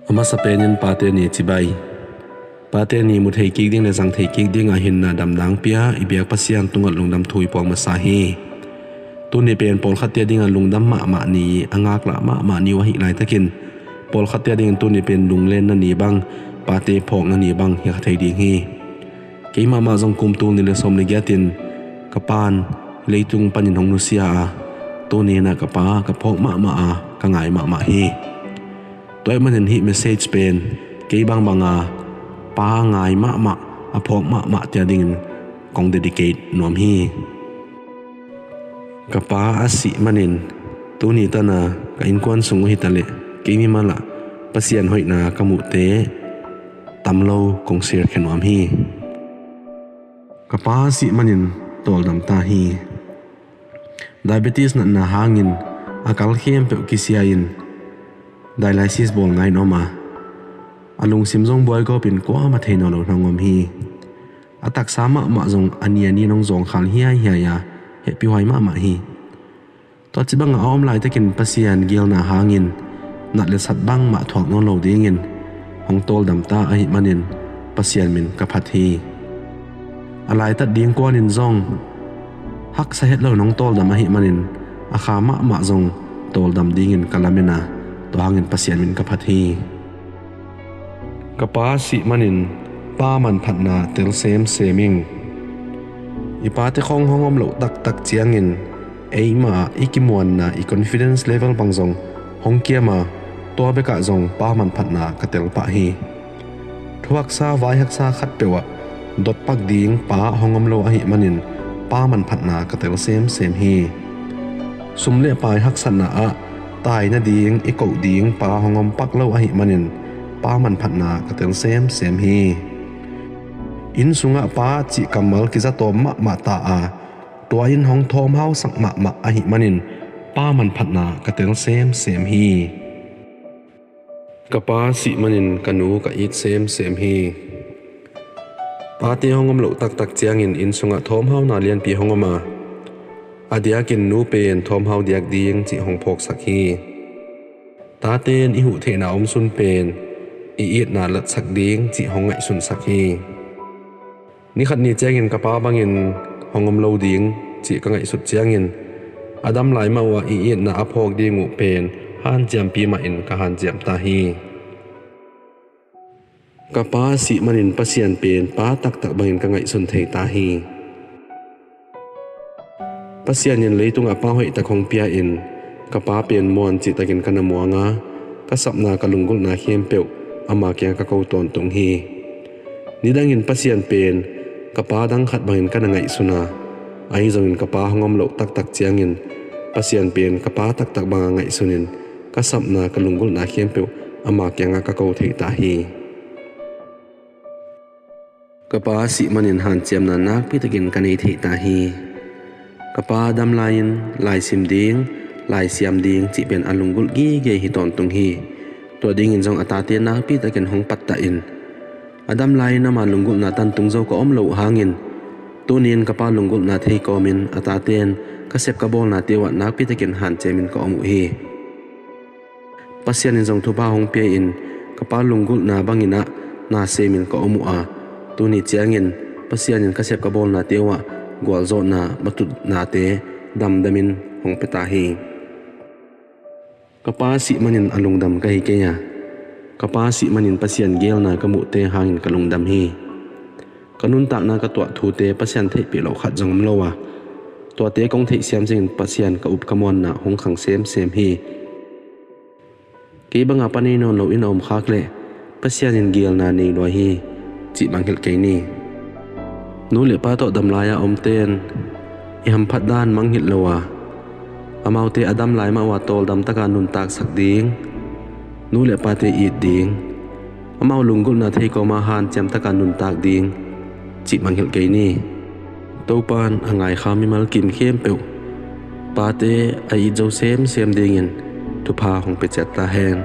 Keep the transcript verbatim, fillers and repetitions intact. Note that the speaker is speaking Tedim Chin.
A masa penin pate ni cibai. Pate ni mu thei kik ding le zang thei kik dingah hinna damdang pia i biak Pasian tungah lungdam thu i puak masa hi. Tuni pen pawlkhatte dingah lungdam mahmah ni, a ngaklah mahmah ni uh ahih laitakin pawlkhatte dingin tuni pen lunglenna ni bang, pate phawkna ni bang hi kha thei ding hi. Keimahmah zong kum tul nih le sawm le giatin ka pa'n leitung panin hong nusia a, tuni inah ka pa ka phawk mahmah a, ka ngai mahmah hi. Tua ahih manin hih message pen kei bangbang a pa ngai mahmah, a phawk mahmahte a dingin kong dedicate nuam hi. Ka pa a sih manin tuni tana ka innkuan sung uh hitaleh kei mimal ah Pasian hoihna ka muhte tamlo kong share khia nuam hi. Ka pa a sih manin tawldam ta hi. Diabetes natna hangin a kal khempeuh kisia-in dialysis bawl ngai-in om a, a lungsim zong buaigawpin kuamah thei nawn lo in hong om hi. A taksa mahmah zong a ni a ni-in hong zawngkhal hiaihiai a, hehpihhuai mahmah hi. Tua ci bangah a om laitakin Pasian geelna hangin nat le sat bangmah thuak nawn lo dingin hong tawldam ta ahih manin Pasian min ka phat hi. A laitat ding kuanin zong haksa het loin hong tawldam ahih manin a kha mahmah zong tawldam dingin ka lamen a, tua hangin Pasian min ka phat hi. Ka pa sih manin pa manphatna tel semsem ing. I pate khawng hong om loh taktak ciangin eimah i kimuanna, i confidence level bang zong hong kiam a, tua bekah zong pa manphatna ka tel pah hi. Thuaksa vaihaksa khatpeuh ah dotpak ding pa hong om lo ahih manin pa manphatna ka tel semsem hi. Sum le pai haksatna ah tai nading i koh ding pa hong om pak lo ahih manin pa manphatna ka tel semsem hi. Inn sungah pa cih kammal kizatawm mahmah ta a, tua in hong thawmhausak mahmah ahih manin pa manphatna ka tel semsem hi. Ka pa sih manin ka nu ka it semsem hi. Pate hong om loh taktak ciangin inn sungah thawmhauna lianpi hong om a, a diakin nu pen thawmhau diak ding cih hong phawksak hi. Tate in i huh theihna omsun pen i itna latsak ding cih hong ngaihsunsak hi. Nikhat ni ciangin ka pa bangin hong om lo ding cih ka ngaihsut ciangin a dam lai mah uh ah i itna a phawk ding uh pen hanciampi mahin ka hanciam ta hi. Ka pa sih manin Pasian pen pa taktak bangin ka ngaihsun thei ta hi. Pasian in leitungah pa hoihtak hong pia-in ka pa pen muan cihtakin ka na muang a, ka sapna ka lunggulhna khempeuh ama kiangah ka ko tawntung hi. Nidangin Pasian pen ka pa dang khat bangin ka na ngaihsun a, ahi zongin ka pa hong om loh taktak ciangin Pasian pen ka pa taktak banga ngaihsunin ka sapna ka lunggulhna khempeuh ama kiangah ka ko thei ta hi. Ka pa sih manin hanciamna nakpitakin ka nei thei ta hi. Ka pa dam lai-in laisim ding, laisiam ding cih pen a lunggulh gige hi tawntung hi. Tua dingin zong a tate nakpitakin hong pattah in, a dam lai-in ama lunggulhna tantung zo ka om loh hangin tuni-in ka pa lunggulhna thei kawmin a tate in ka sep ka bawlnate uh ah nakpitakin hanciamin ka om uh hi. Pasian in zong thupha hong pia-in ka pa lunggulhna bangin ah na semin ka om uh a, tuni ciangin Pasian in ka sep ka bawlnate uh ah gualzawhna, matutnate damdamin hong pia ta hi. Ka pa sih manin a lungdam ka hi kei a, ka pa sih manin Pasian geelna ka muhte hangin ka lungdam hi. Ka nuntakna ka tuah thute Pasian theihpih loh khat zong om lo a, tuate kong theih siam ciangin Pasian ka up ka muanna hong khang semsem hi. Kei banga pa nei nawn loin a om khak leh Pasian in geelna nei lua hi cih mangngilh kei ni. Nu le pa tawh dam lai-a omte in i hamphat dan mangngilh lo a, amaute a dam lai mah uh a tawldam taka nuntaksak ding, nu le pate it ding, amau lunggulhna thei kawma hanciam taka nuntak ding cih mangngilh kei ni. Topa'n a ngaikha mimal kim khempeuh pate a it zo semsem dingin thupha hong pia ciat ta hen.